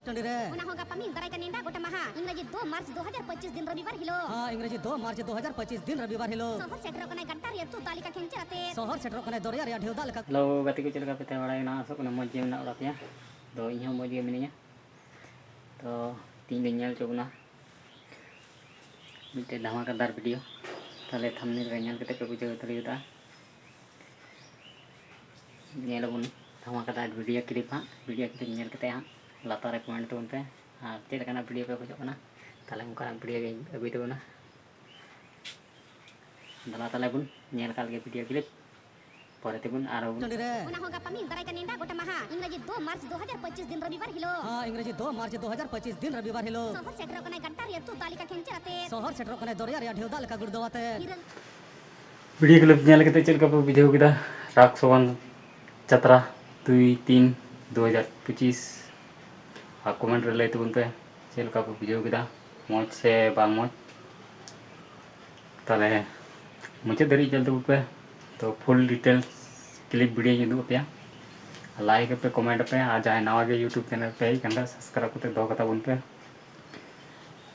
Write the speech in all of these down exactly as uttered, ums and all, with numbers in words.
ᱴᱟᱺᱰᱤ ᱨᱮ᱾ ᱚᱱᱟ ᱦᱚᱸ ᱜᱟᱯᱟ ᱢᱮᱭᱟᱝ ᱫᱟᱨᱟᱭ ᱠᱟᱱ ᱱᱮᱰᱟ ᱜᱚᱴᱟ ᱢᱟᱦᱟ, ᱤᱝᱨᱮᱡᱤ ᱫᱩ ᱢᱟᱨᱪ ᱫᱩ ᱦᱟᱡᱟᱨ ᱯᱚᱸᱪᱤᱥ ᱫᱤᱱ ᱨᱚᱵᱤᱵᱟᱨ ᱦᱤᱞᱳᱜ᱾ ᱦᱮᱸ, ᱤᱝᱨᱮᱡᱤ ᱫᱩ ᱢᱟᱨᱪ ᱫᱩ ᱦᱟᱡᱟᱨ ᱯᱚᱸᱪᱤᱥ ᱫᱤᱱ ᱨᱚᱵᱤᱵᱟᱨ ᱦᱤᱞᱳᱜ᱾ ᱥᱚᱦᱚᱨ ᱥᱮᱴᱮᱨᱚᱜ ᱠᱟᱱᱟᱭ ᱜᱟᱰᱰᱷᱟ ᱨᱮᱭᱟᱜ ᱛᱩᱫ ᱫᱟᱜ ᱞᱮᱠᱟ ᱠᱷᱮᱧᱪᱮᱨ ᱟᱛᱮ᱾ ᱥᱚᱦᱚᱨ ᱥᱮᱴᱮᱨᱚᱜ ᱠᱟᱱᱟᱭ ᱫᱚᱨᱭᱟ ᱨᱮᱭᱟᱜ ᱰᱷᱮᱣ ᱫᱟᱜ ᱞᱮᱠᱟ᱾ ᱦᱮᱞᱳ ᱜᱟᱛᱮ ᱠᱚ, ᱪᱮᱫ ᱞᱮᱠᱟ ᱯᱮ ᱛᱟᱦᱮᱸ ᱵᱟᱲᱟᱭ ᱠᱟᱱᱟ? ᱟᱥᱚᱜ ᱠᱟᱱᱟ ᱢᱚᱡᱽ ᱜᱮ ᱢᱮᱱᱟᱜ ᱵᱟᱲᱟ ᱯᱮᱭᱟ᱾ ᱛᱚ ᱤᱧ ᱦᱚᱸ ᱢᱚᱡᱽ ᱜᱮ ᱢᱤᱱᱟᱹᱧᱟ᱾ ᱛᱚ ᱛᱤᱦᱤᱧ ᱫᱚᱧ ᱧᱮᱞ ᱦᱚᱪᱚ ᱵᱚᱱᱟ ᱢᱤᱫᱴᱮᱡ ᱫᱷᱟᱢᱟᱠᱟᱫᱟᱨ ᱵᱷᱤᱰᱤᱭᱳ᱾ ᱛᱟᱦᱞᱮ ᱛᱷᱟᱢᱵᱱᱮᱞ ᱨᱮ ᱧᱮᱞ ᱠᱟᱛᱮ ᱯᱮ ᱵᱩᱡᱷᱟᱹᱣ ᱫᱟᱲᱮᱭᱟᱫᱟ᱾ ᱧᱮᱞ ᱟᱵᱚᱱ ᱫᱷᱟᱢᱟᱠᱟᱫᱟᱨ ᱵᱷᱤᱰᱤᱭᱳ ᱠᱞᱤᱯ ᱦᱟᱸᱜ᱾ ᱵᱷᱤᱰᱤᱭᱳ ᱠᱞᱤᱯ ᱧᱮᱞ ᱠᱟᱛᱮ ᱦᱟᱸᱜ ᱞᱟᱛᱟᱨ ᱨᱮ ᱠᱚᱢᱮᱱᱴ ᱛᱟᱵᱚᱱ ᱯᱮ, ᱟᱨ ᱪᱮᱫ ᱞᱮᱠᱟᱱᱟᱜ ᱵᱷᱤᱰᱤᱭᱳ ᱯᱮ ᱠᱷᱚᱡᱚᱜ ᱠᱟᱱᱟ, ᱛᱟᱦᱞᱮ ᱚᱱᱠᱟᱱᱟᱜ ᱵᱷᱤᱰᱤᱭᱳ ᱜᱮᱧ ᱟᱹᱜᱩᱭ ᱛᱟᱵᱚᱱᱟ᱾ ᱫᱮᱞᱟ ᱛᱟᱦᱞᱮ ᱵᱚᱱ ᱧᱮᱞ ᱠᱟᱜ ᱞᱮᱜᱮ ᱵᱷᱤᱰᱤᱭᱳ ᱠᱞᱤᱯ, ᱯᱚᱨᱮ ᱛᱮᱵᱚᱱ ᱟᱨᱚ ᱵᱚᱱ ᱴᱟᱺᱰᱤ ᱨᱮ᱾ ᱚᱱᱟ ᱦᱚᱸ ᱜᱟᱯᱟ ᱢᱮᱭᱟᱝ ᱫᱟᱨᱟᱭ ᱠᱟᱱ ᱱᱮᱰᱟ ᱜᱚᱴᱟ ᱢᱟᱦᱟ, ᱤᱝᱨᱮᱡᱤ ᱫᱩ ᱢᱟᱨᱪ ᱫᱩ ᱦᱟᱡᱟᱨ ᱯᱚᱸᱪᱤᱥ ᱫᱤᱱ ᱨᱚᱵᱤᱵᱟᱨ ᱦᱤᱞᱳᱜ᱾ ᱦᱮᱸ, ᱤᱝᱨᱮᱡᱤ ᱫᱩ ᱢᱟᱨᱪ ᱫᱩ ᱦᱟᱡᱟᱨ ᱯᱚᱸᱪᱤᱥ ᱫᱤᱱ ᱨᱚᱵᱤᱵᱟᱨ ᱦᱤᱞᱳᱜ᱾ ᱥᱚᱦᱚᱨ ᱥᱮᱴᱮᱨᱚᱜ ᱠᱟᱱᱟᱭ ᱜᱟᱰᱰᱷᱟ ᱨᱮᱭᱟᱜ ᱛᱩᱫ ᱫᱟᱜ ᱞᱮᱠᱟ ᱠᱷᱮᱧᱪᱮᱨ ᱟᱛᱮ᱾ ᱥᱚᱦᱚᱨ ᱥᱮᱴᱮᱨᱚᱜ ᱠᱟᱱᱟᱭ ᱫᱚᱨᱭᱟ ᱨᱮᱭᱟᱜ ᱰᱷᱮᱣ ᱫᱟᱜ ᱞᱮᱠᱟ ᱜᱩᱲᱫᱟᱹᱣ ᱟᱛᱮ᱾ ᱦᱤᱨᱟᱹ᱾ ᱵᱷᱤᱰᱤᱭᱳ ᱠᱞᱤᱯ ᱧᱮᱞ ᱠᱟᱛᱮ ᱪᱮᱫ ᱞᱮᱠᱟ ᱯᱮ ᱵᱩᱡᱷᱟᱹᱣ ᱠᱮᱫᱟ? ᱨᱟᱥ ᱥᱚᱵᱟᱱ ᱡᱟᱛᱨᱟ ᱫᱩᱭ ᱛᱤᱱ ᱫᱩ ᱦᱟᱡᱟᱨ ᱯᱚᱸᱪᱤᱥ, ᱟᱨ ᱠᱚᱢᱮᱱᱴ ᱨᱮ ᱞᱟᱹᱭ ᱛᱟᱵᱚᱱ ᱯᱮ ᱪᱮᱫ ᱞᱮᱠᱟ ᱯᱮ ᱵᱩᱡᱷᱟᱹᱣ ᱠᱮᱫᱟ, ᱢᱚᱡᱽ ᱥᱮ ᱵᱟᱝ ᱢᱚᱡᱽ᱾ ᱛᱟᱦᱞᱮ ᱢᱩᱪᱟᱹᱫ ᱫᱷᱟᱹᱨᱤᱡ ᱧᱮᱞ ᱛᱟᱵᱚᱱ ᱯᱮ᱾ ᱛᱚ ᱯᱷᱩᱞ ᱰᱤᱴᱮᱞᱥ ᱠᱞᱤᱯ ᱵᱷᱤᱰᱤᱭᱳᱧ ᱩᱫᱩᱜ ᱟᱯᱮᱭᱟ᱾ ᱞᱟᱭᱤᱠ ᱟᱯᱮ, ᱠᱚᱢᱮᱱᱴ ᱟᱯᱮ, ᱟᱨ ᱡᱟᱦᱟᱸᱭ ᱱᱟᱣᱟ ᱜᱮ ᱭᱩᱴᱩᱵᱽ ᱪᱮᱱᱮᱞ ᱯᱮ ᱦᱮᱡ ᱟᱠᱟᱱ ᱠᱷᱟᱱ ᱥᱟᱵᱥᱠᱨᱟᱭᱤᱵ ᱠᱟᱛᱮ ᱫᱚᱦᱚ ᱠᱟᱛᱟ ᱵᱚᱱ ᱯᱮ,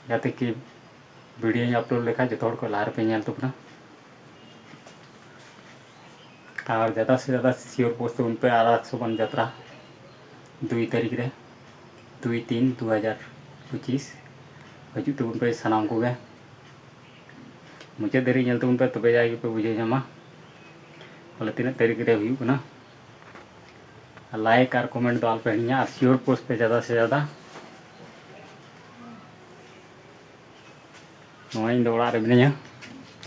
ᱡᱟᱛᱮ ᱠᱤ ᱵᱷᱤᱰᱤᱭᱳᱧ ᱟᱯᱞᱳᱰ ᱞᱮᱠᱷᱟᱱ ᱡᱚᱛᱚ ᱦᱚᱲ ᱠᱚ ᱞᱟᱦᱟ ᱨᱮᱯᱮ ᱧᱮᱞ ᱛᱟᱵᱚᱱᱟ᱾ ᱟᱨ ᱡᱟᱫᱟ ᱥᱮ ᱡᱟᱫᱟ ᱥᱤᱭᱳᱨ ᱯᱳᱥᱴ ᱛᱟᱵᱚᱱ ᱯᱮ ᱟᱨ ᱥᱚᱵᱟᱱ ᱡᱟᱛᱨᱟ ᱫᱩᱭ ᱛᱟᱹᱨᱤᱠᱷ ᱨᱮ, ᱫᱩᱭ ᱛᱤᱱ ᱫᱩ ᱦᱟᱡᱟᱨ ᱯᱚᱸᱪᱤᱥ᱾ ᱦᱤᱡᱩᱜ ᱛᱟᱵᱚᱱ ᱯᱮ ᱥᱟᱱᱟᱢ ᱠᱚᱜᱮ, ᱢᱩᱪᱟᱹᱫ ᱫᱷᱟᱹᱨᱤᱡ ᱧᱮᱞ ᱛᱟᱵᱚᱱ ᱯᱮ, ᱛᱚᱵᱮ ᱡᱟᱭ ᱜᱮᱯᱮ ᱵᱩᱡᱷᱟᱹᱣ ᱧᱟᱢᱟ ᱵᱚᱞᱮ ᱛᱤᱱᱟᱹᱜ ᱛᱟᱹᱨᱤᱠᱷ ᱨᱮ ᱦᱩᱭᱩᱜ ᱠᱟᱱᱟ᱾ ᱟᱨ ᱞᱟᱭᱤᱠ ᱟᱨ ᱠᱚᱢᱮᱱᱴ ᱫᱚ ᱟᱞᱚᱯᱮ ᱦᱤᱲᱤᱧᱟ, ᱟᱨ ᱥᱤᱭᱳᱨ ᱯᱳᱥᱴ ᱯᱮ ᱡᱟᱫᱟ ᱥᱮ ᱡᱟᱫᱟ᱾ ᱱᱚᱜᱼᱚᱭ ᱤᱧ ᱫᱚ ᱚᱲᱟᱜ ᱨᱮ ᱢᱤᱱᱟᱹᱧᱟ,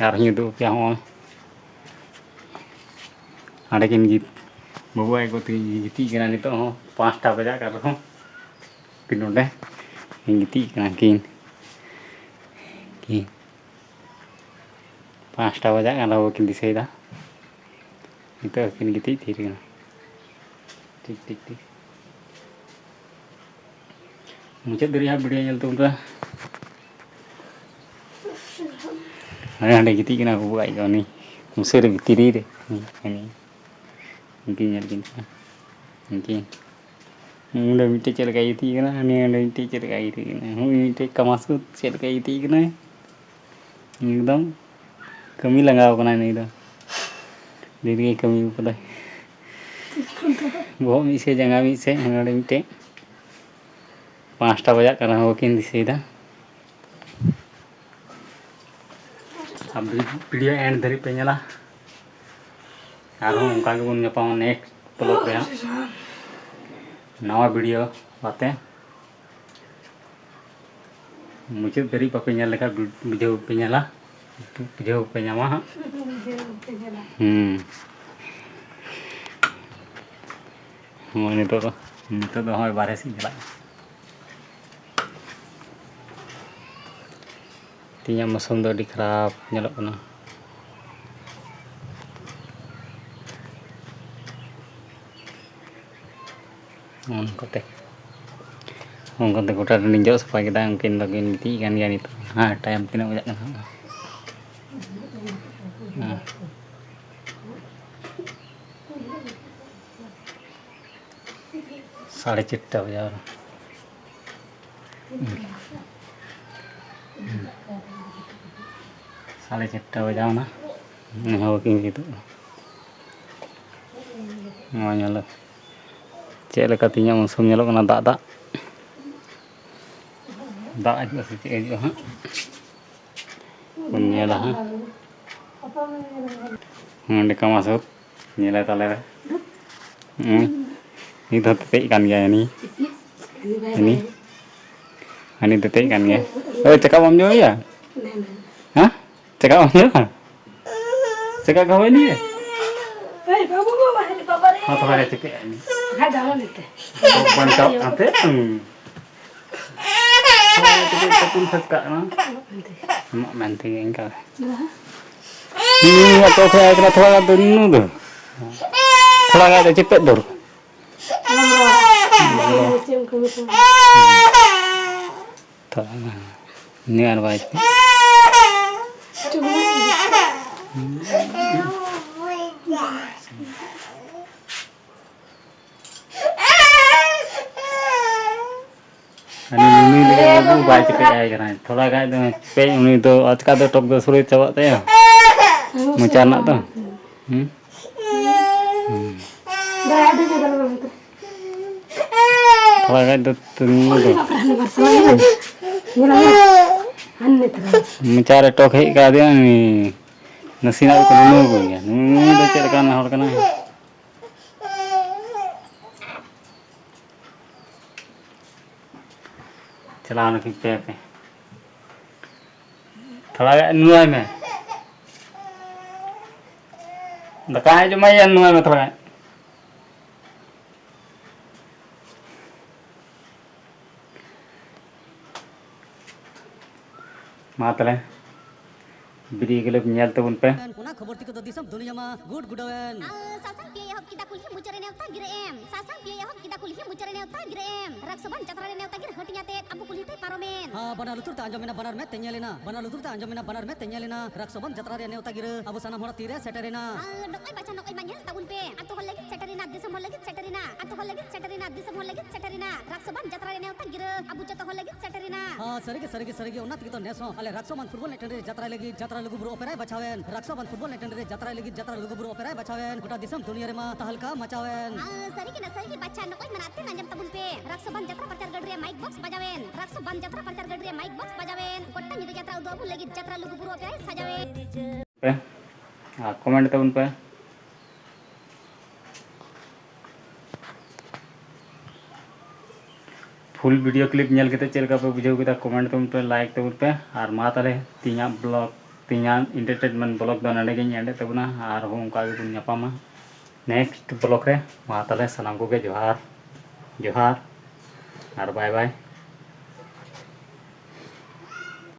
ᱟᱨ ᱦᱚᱸᱧ ᱩᱫᱩᱜ ᱟᱯᱮᱭᱟ᱾ ᱦᱚᱸᱜᱼᱚᱭ ᱦᱟᱸᱰᱮ ᱠᱤᱱ ᱜᱤᱛ-, ᱵᱟᱹᱵᱩ ᱟᱡ ᱜᱚ ᱛᱟᱹᱠᱤᱱ ᱜᱤᱛᱤᱡ ᱠᱟᱱᱟ ᱱᱤᱛᱚᱜ ᱦᱚᱸ, ᱯᱟᱸᱪᱴᱟ ᱵᱟᱡᱟᱜ ᱠᱟᱱ ᱨᱮᱦᱚᱸ ᱠᱤᱱ ᱱᱚᱰᱮ ᱠᱤᱱ ᱜᱤᱛᱤᱡ ᱠᱟᱱᱟ ᱠᱤᱱ, ᱠᱤᱱ ᱯᱟᱸᱪᱴᱟ ᱵᱟᱡᱟᱜ ᱠᱟᱱ ᱨᱮᱦᱚᱸ ᱵᱟᱹᱠᱤᱱ ᱫᱤᱥᱟᱹᱭᱮᱫᱟ᱾ ᱱᱤᱛᱚᱜ ᱦᱚᱸᱠᱤᱱ ᱜᱤᱛᱤᱡ ᱛᱷᱤᱨ ᱠᱟᱱᱟ᱾ ᱴᱷᱤᱠ, ᱴᱷᱤᱠ, ᱴᱷᱤᱠ᱾ ᱢᱩᱪᱟᱹᱫ ᱫᱷᱟᱹᱨᱤᱡ ᱦᱟᱸᱜ ᱵᱷᱤᱰᱤᱭᱳ ᱧᱮᱞ ᱛᱟᱵᱚᱱ ᱯᱮ᱾ ᱦᱟᱸᱰᱮ ᱦᱟᱸᱰᱮ ᱜᱤᱛᱤᱡ ᱠᱟᱱᱟ ᱵᱟᱹᱵᱩ ᱟᱡ ᱫᱚ, ᱩᱱᱤ ᱵᱩᱥᱟᱹᱜ ᱨᱮ ᱵᱷᱤᱛᱨᱤ ᱨᱮ᱾ ᱩᱱᱤ, ᱩᱱᱠᱤᱱ ᱧᱮᱞ ᱠᱤᱱ ᱯᱮ᱾ ᱩᱱᱠᱤᱱ᱾ ᱚᱸᱰᱮ ᱢᱤᱫᱴᱮᱡ ᱪᱮᱫ ᱞᱮᱠᱟᱭ ᱜᱤᱛᱤᱡ ᱠᱟᱱᱟ, ᱦᱟᱹᱱᱤ ᱚᱸᱰᱮ ᱢᱤᱫᱴᱮᱡ ᱪᱮᱫ ᱞᱮᱠᱟᱭ ᱜᱤᱛᱤᱡ ᱠᱟᱱᱟ, ᱦᱩᱭ ᱢᱤᱫᱴᱮᱡ ᱠᱟᱢᱟᱥᱩ ᱪᱮᱫ ᱞᱮᱠᱟᱭ ᱜᱤᱛᱤᱡ ᱠᱟᱱᱟᱭ᱾ ᱮᱠᱫᱚᱢ ᱠᱟᱹᱢᱤ ᱞᱟᱸᱜᱟᱣ ᱠᱟᱱᱟᱭ ᱱᱩᱭ ᱫᱚ᱾ ᱫᱤᱱ ᱜᱮ ᱠᱟᱹᱢᱤ ᱠᱟᱫᱟᱭ᱾ ᱵᱚᱦᱚᱜ ᱢᱤᱫ ᱥᱮᱫ, ᱡᱟᱸᱜᱟ ᱢᱤᱫ ᱥᱮᱫ, ᱦᱟᱱᱟ ᱱᱚᱰᱮ ᱢᱤᱫᱴᱮᱡ᱾ ᱯᱟᱸᱪᱴᱟ ᱵᱟᱡᱟᱜ ᱠᱟᱱᱟ, ᱦᱚᱸ ᱵᱟᱹᱠᱤᱱ ᱫᱤᱥᱟᱹᱭᱮᱫᱟ᱾ ᱟᱨ ᱵᱷᱤ-, ᱵᱷᱤᱰᱤᱭᱳ ᱮᱱᱰ ᱫᱷᱟᱹᱨᱤᱡ ᱯᱮ ᱧᱮᱞᱟ᱾ ᱟᱨᱦᱚᱸ ᱚᱱᱠᱟ ᱜᱮᱵᱚᱱ ᱧᱟᱯᱟᱢᱟ ᱱᱮᱠᱥᱴ ᱵᱞᱚᱜ ᱨᱮ ᱦᱟᱸᱜ, ᱱᱟᱣᱟ ᱵᱷᱤᱰᱤᱭᱳ ᱟᱛᱮ᱾ ᱢᱩᱪᱟᱹᱫ ᱫᱷᱟᱹᱨᱤᱡ ᱵᱟᱯᱮ ᱧᱮᱞ ᱞᱮᱠᱷᱟᱱ ᱵᱩ-, ᱵᱩᱡᱷᱟᱹᱣ ᱯᱮ ᱧᱮᱞᱟ, ᱵᱩᱡᱷᱟᱹᱣ ᱯᱮ ᱧᱟᱢᱟ ᱦᱟᱸᱜ᱾ ᱦᱩᱸ᱾ ᱱᱚᱜᱼᱚᱭ ᱱᱤᱛᱚᱜ ᱫᱚ, ᱱᱤᱛᱚᱜ ᱫᱚ ᱦᱚᱸᱜᱼᱚᱭ ᱵᱟᱨᱦᱮ ᱥᱮᱫ ᱤᱧ ᱪᱟᱞᱟᱜ ᱠᱟᱱᱟ᱾ ᱛᱮᱦᱮᱧᱟᱜ ᱢᱳᱥᱩᱢ ᱫᱚ ᱟᱹᱰᱤ ᱠᱷᱟᱨᱟᱯ ᱧᱮᱞᱚᱜ ᱠᱟᱱᱟ᱾ ᱚᱱᱠᱟᱛᱮ, ᱚᱱᱠᱟᱛᱮ ᱜᱚᱴᱟ ᱴᱟᱺᱰᱤᱧ ᱡᱚᱜ ᱥᱟᱯᱷᱟ ᱠᱮᱫᱟ᱾ ᱩᱱᱠᱤᱱ ᱫᱚᱠᱤᱱ ᱜᱤᱛᱤᱡ ᱠᱟᱱ ᱜᱮᱭᱟ ᱱᱤᱛᱚᱜ᱾ ᱦᱮᱸ, ᱴᱟᱭᱤᱢ ᱛᱤᱱᱟᱹᱜ ᱵᱟᱡᱟᱜ ᱠᱟᱱᱟ? ᱦᱮᱸ, ᱥᱟᱲᱮ ᱪᱟᱨᱴᱟ ᱵᱟᱡᱟᱣ ᱮᱱᱟ᱾ ᱥᱟᱲᱮ ᱪᱟᱨᱴᱟ ᱵᱟᱡᱟᱣ ᱮᱱᱟ, ᱱᱤᱦᱟᱹ ᱵᱟᱹᱠᱤᱱ ᱠᱤᱫᱩᱵ ᱮᱱᱟ᱾ ᱱᱚᱣᱟ ᱧᱮᱞ ᱪᱮᱫ ᱞᱮᱠᱟ ᱛᱮᱦᱮᱧᱟᱜ ᱢᱳᱥᱩᱢ ᱧᱮᱞᱚᱜ ᱠᱟᱱᱟ, ᱫᱟᱜ ᱫᱟᱜ, ᱫᱟᱜ ᱦᱤᱡᱩᱜᱼᱟ ᱥᱮ ᱪᱮᱫ ᱦᱤᱡᱩᱜᱼᱟ ᱦᱟᱸᱜ, ᱵᱚᱱ ᱧᱮᱞᱟ ᱦᱟᱸᱜ᱾ ᱱᱚᱸᱰᱮ ᱠᱟᱢᱟᱥᱩᱨ ᱧᱮᱞᱟᱭ ᱛᱟᱞᱮ ᱨᱮ᱾ ᱦᱩᱸ᱾ ᱱᱤᱛ ᱦᱚᱸ ᱛᱮᱛᱮᱡ ᱠᱟᱱ ᱜᱮᱭᱟᱭ ᱦᱟᱹᱱᱤ᱾ ᱦᱟᱹᱱᱤ᱾ ᱦᱟᱹᱱᱤ ᱛᱮᱛᱮᱡ ᱠᱟᱱ ᱜᱮᱭᱟᱭ᱾ ᱳᱭ, ᱪᱮᱠᱟ ᱵᱟᱢ ᱡᱚᱢᱮᱭᱟ? ᱦᱮᱸ? ᱪᱮᱠᱟ ᱵᱟᱢ ᱡᱚᱢᱟ? ᱪᱮᱠᱟ ᱠᱚ ᱦᱚᱭ ᱱᱤᱭᱟᱹ? ᱦᱮᱸ, ᱛᱚᱵᱮ ᱨᱮ ᱪᱮᱠᱟ? ᱵᱟᱧᱪᱟᱣ ᱠᱟᱛᱮ, ᱦᱩᱸ᱾ ᱛᱟᱹᱯᱩᱱ ᱥᱟᱹᱛ ᱠᱟᱜ ᱠᱟᱱᱟ᱾ ᱮᱢᱚᱜ ᱢᱮᱱᱛᱮ ᱜᱮ ᱤᱱᱠᱟ᱾ ᱦᱩᱸ, ᱚᱠᱚᱭ ᱠᱷᱚᱡ ᱦᱮᱡ ᱠᱟᱱᱟ, ᱛᱷᱚᱲᱟ ᱜᱟᱱ ᱫᱚ ᱱᱩᱱᱩ ᱫᱚ᱾ ᱛᱷᱚᱲᱟ ᱜᱟᱱ ᱫᱚ ᱪᱮᱯᱮᱫ ᱫᱚᱨᱠᱟᱨ᱾ ᱛᱷᱚᱲᱟ ᱜᱟᱱ᱾ ᱱᱤᱭᱟᱹ ᱟᱨ ᱵᱟᱭ ᱪᱮᱯᱮᱫ᱾ ᱩᱱᱤ ᱱᱩᱱᱩᱭ ᱞᱮᱠᱟ ᱵᱟᱹᱵᱩ ᱵᱟᱭ ᱪᱮᱯᱮᱡ ᱟᱭ ᱠᱟᱱᱟ᱾ ᱛᱷᱚᱲᱟ ᱜᱟᱱ ᱫᱚ ᱪᱮᱯᱮᱡ, ᱩᱱᱤ ᱫᱚ ᱟᱪᱠᱟ ᱫᱚ ᱴᱚᱠ ᱫᱚ ᱥᱩᱨ ᱪᱟᱵᱟᱜ ᱛᱟᱭᱟ᱾ ᱢᱚᱪᱟ ᱨᱮᱱᱟᱜ ᱫᱚ᱾ ᱦᱩᱸ? ᱦᱩᱸ᱾ ᱛᱷᱚᱲᱟ ᱜᱟᱱ ᱫᱚ ᱛᱩᱱᱩ ᱫᱚ᱾ ᱢᱚᱪᱟ ᱨᱮ ᱴᱚᱠ ᱦᱮᱡ ᱠᱟᱫᱮᱭᱟ, ᱩᱱᱤ ᱱᱟᱥᱮᱱᱟᱜ ᱠᱚ ᱱᱩᱱᱩ ᱠᱚ ᱜᱮᱭᱟ᱾ ᱱᱩᱱᱩ ᱫᱚ ᱪᱮᱫ ᱞᱮᱠᱟᱱ ᱦᱚᱲ ᱠᱟᱱᱟᱭ? ᱪᱟᱞᱟᱣ ᱱᱟᱠᱤᱱ ᱯᱮ ᱯᱮ᱾ ᱛᱷᱚᱲᱟ ᱜᱟᱱ ᱱᱩᱣᱟᱭ ᱢᱮ᱾ ᱫᱟᱠᱟ ᱦᱟᱸᱜ ᱡᱚᱢᱟᱭᱟ, ᱱᱩᱣᱟᱭ ᱢᱮ ᱛᱷᱚᱲᱟ ᱜᱟᱱ᱾ ᱢᱟ ᱛᱟᱦᱞᱮ, video clip ᱧᱮᱞ ᱛᱟᱵᱚᱱ ᱯᱮ᱾ ᱚᱱᱟ ᱠᱷᱚᱵᱚᱨ ᱛᱮᱠᱚ ᱫᱚ ᱫᱤᱥᱚᱢ ᱫᱩᱱᱤᱭᱟᱹ ᱢᱟ ᱜᱩᱰ ᱜᱩᱰᱟᱹᱣᱮᱱ᱾ ᱟᱨ ᱥᱟᱥᱟᱝ ᱯᱤᱭᱟᱹ ᱮᱦᱚᱵ ᱠᱮᱫᱟ ᱠᱩᱞᱦᱤ ᱢᱩᱪᱟᱹᱫ ᱨᱮ ᱱᱮᱣᱛᱟ ᱜᱤᱨᱟᱹ ᱮᱢ᱾ ᱥᱟᱥᱟᱝ ᱯᱤᱭᱟᱹ ᱮᱦᱚᱵ ᱠᱮᱫᱟ ᱠᱩᱞᱦᱤ ᱢᱩᱪᱟᱹᱫ ᱨᱮ ᱱᱮᱣᱛᱟ ᱜᱤᱨᱟᱹ ᱮᱢ᱾ ᱨᱟᱠᱥᱚᱵᱟᱱ ᱡᱟᱛᱨᱟ ᱨᱮ ᱱᱮᱣᱛᱟ ᱜᱤᱨᱟᱹ ᱦᱟᱹᱴᱤᱧ ᱟᱛᱮᱫ ᱟᱵᱚ ᱠᱩᱞᱦᱤ ᱛᱮᱭ ᱯᱟᱨᱚᱢᱮᱱ᱾ ᱦᱟ, ᱵᱟᱱᱟᱨ ᱞᱩᱛᱩᱨ ᱛᱮ ᱟᱸᱡᱚᱢᱮᱱᱟ, ᱵᱟᱱᱟᱨ ᱢᱮᱫ ᱛᱮ ᱧᱮᱞᱮᱱᱟ᱾ ᱵᱟᱱᱟᱨ ᱞᱩᱛᱩᱨ ᱛᱮ ᱟᱸᱡᱚᱢᱮᱱᱟ, ᱵᱟᱱᱟᱨ ᱢᱮᱫ ᱛᱮ ᱧᱮᱞᱮᱱᱟ᱾ ᱨᱟᱠᱥᱚᱵᱟᱱ ᱡᱟᱛᱨᱟ ᱨᱮᱭᱟᱜ ᱱᱮᱣᱛᱟ ᱜᱤᱨᱟᱹ ᱟᱵᱚ ᱥᱟᱱᱟᱢ ᱦᱚᱲᱟᱜ ᱛᱤᱨᱮ ᱥᱮᱴᱮᱨᱮᱱᱟ᱾ ᱟᱨ ᱱᱚᱜᱼᱚᱭ ᱵᱟᱪᱷᱟ, ᱱᱚᱜᱼᱚᱭ ᱢᱟ ᱧᱮᱞ ᱛᱟᱵᱚᱱ ᱯᱮ᱾ ᱟᱛᱳ ᱦᱚᱲ ᱞᱟᱹᱜᱤᱫ ᱥᱮᱴᱮᱨᱮᱱᱟ, ᱫᱤᱥᱚᱢ ᱦᱚᱲ ᱞᱟᱹᱜᱤᱫ ᱥᱮᱴᱮᱨᱮᱱᱟ, ᱟᱛᱳ ᱦᱚᱲ ᱞᱟᱹᱜᱤᱫ ᱥᱮᱴᱮᱨᱮᱱᱟ, ᱫᱤᱥᱚᱢ ᱦᱚᱲ ᱞᱟᱹᱜᱤᱫ ᱥᱮᱴᱮᱨᱮᱱᱟ᱾ ᱨᱟᱠᱥᱚᱵᱟᱱ ᱡᱟᱛᱨᱟ ᱨᱮᱭᱟᱜ ᱱᱮᱣᱛᱟ ᱜᱤᱨᱟᱹ ᱟᱵᱚ ᱡᱚᱛᱚ ᱦᱚᱲ ᱞᱟᱹᱜᱤᱫ ᱥᱮᱴᱮᱨᱮᱱᱟ᱾ ᱦᱟ, ᱥᱟᱹᱨᱤᱜᱮ, ᱥᱟᱹᱨᱤᱜᱮ, ᱥᱟᱹᱨᱤᱜᱮ, ᱚᱱᱟ ᱛᱮᱜᱮ ᱛᱚ ᱱᱮᱥ ᱦᱚᱸ ᱟᱞᱮ ᱨᱟᱠᱥᱚᱵᱟᱱ ᱯᱷᱩᱴᱵᱚᱞ ᱮᱱᱮᱡ ᱴᱟᱺᱰᱤ ᱨᱮ ᱡᱟᱛᱨᱟᱭ ᱞᱟᱹᱜᱤᱫ ᱡᱟᱛᱨᱟ ᱞᱩᱜᱩ ᱵᱩᱨᱩ ᱚᱯᱮᱨᱟᱭ ᱵᱟᱪᱷᱟᱣᱮᱱ᱾ ᱨᱟᱠᱥᱚᱵᱟᱱ ᱯᱷᱩᱴᱵᱚᱞ ᱮᱱᱮᱡ ᱴᱟᱺᱰᱤ ᱨᱮ ᱡᱟᱛᱨᱟᱭ ᱞᱟᱹᱜᱤᱫ ᱡᱟᱛᱨᱟ ᱞᱩᱜᱩ ᱵᱩᱨᱩ ᱚᱯᱮᱨᱟᱭ ᱵᱟᱪᱷᱟᱣᱮᱱ᱾ ᱜᱚᱴᱟ ᱫᱤᱥᱚᱢ ᱫᱩᱱᱤᱭᱟᱹ ᱨᱮᱢᱟ ᱛᱟᱦᱞᱠᱟ ᱢᱟᱪᱟᱣᱮᱱ᱾ ᱟᱨ ᱥᱟᱹᱨᱤ ᱠᱟᱱᱟ, ᱥᱟᱹᱨᱤ ᱜᱮ ᱵᱟᱪᱷᱟ, ᱱᱚᱜᱼᱚᱭ ᱢᱮᱱᱟᱜ ᱛᱮ ᱟᱸᱡᱚᱢ ᱛᱟᱵᱚᱱ ᱯᱮ᱾ ᱨᱟᱠᱥᱚᱵᱟᱱ ᱡᱟᱛᱨᱟ ᱯᱨᱚᱪᱟᱨ ᱜᱟᱹᱰᱤ ᱨᱮ ᱢᱟᱭᱤᱠ ᱵᱚᱠᱥ ᱵᱟᱡᱟᱣᱮᱱ᱾ ᱨᱟᱠᱥᱚᱵᱟᱱ ᱡᱟᱛᱨᱟ ᱯᱨᱚᱪᱟᱨ ᱜᱟᱹᱰᱤ ᱨᱮ ᱢᱟᱭᱤᱠ ᱵᱚᱠᱥ ᱵᱟᱡᱟᱣᱮᱱ᱾ ᱜᱚᱴᱟ ᱧᱤᱫᱟᱹ ᱡᱟᱛᱨᱟ ᱩᱫᱩᱜ ᱟᱵᱚᱱ ᱞᱟᱹᱜᱤᱫ ᱡᱟᱛᱨᱟ ᱞᱩᱜᱩ ᱵᱩᱨᱩ ᱚᱯᱮᱨᱟᱭ ᱥᱟᱡᱟᱣᱮᱱ᱾ ᱯᱮ ᱟᱨ comment ᱛᱟᱵᱚᱱ ᱯᱮ᱾ Full video clip ᱧᱮᱞ ᱠᱟᱛᱮ ᱪᱮᱫ ᱞᱮᱠᱟ ᱯᱮ ᱵᱩᱡᱷᱟᱹᱣ ᱠᱮᱫᱟ, comment ᱛᱟᱵᱚᱱ ᱯᱮ, like ᱛᱟᱵᱚᱱ ᱯᱮ᱾ ᱟᱨ ᱢᱟ ᱛᱟᱦᱞᱮ ᱛᱮᱦᱮᱧᱟᱜ vlog, ᱛᱮᱦᱮᱧᱟᱜ entertainment vlog ᱫᱚ ᱱᱚᱰᱮ ᱜᱤᱧ end ᱮᱫ ᱛᱟᱵᱚᱱᱟ᱾ ᱟᱨᱦᱚᱸ ᱚᱱᱠᱟ ᱜᱮᱵᱚᱱ ᱧᱟᱯᱟᱢᱟ next vlog ᱨᱮ᱾ ᱢᱟ ᱛᱟᱦᱞᱮ ᱥᱟᱱᱟᱢ ᱠᱚᱜᱮ ᱡᱚᱦᱟᱨ, ᱡᱚᱦᱟᱨ ᱟᱨ bye bye᱾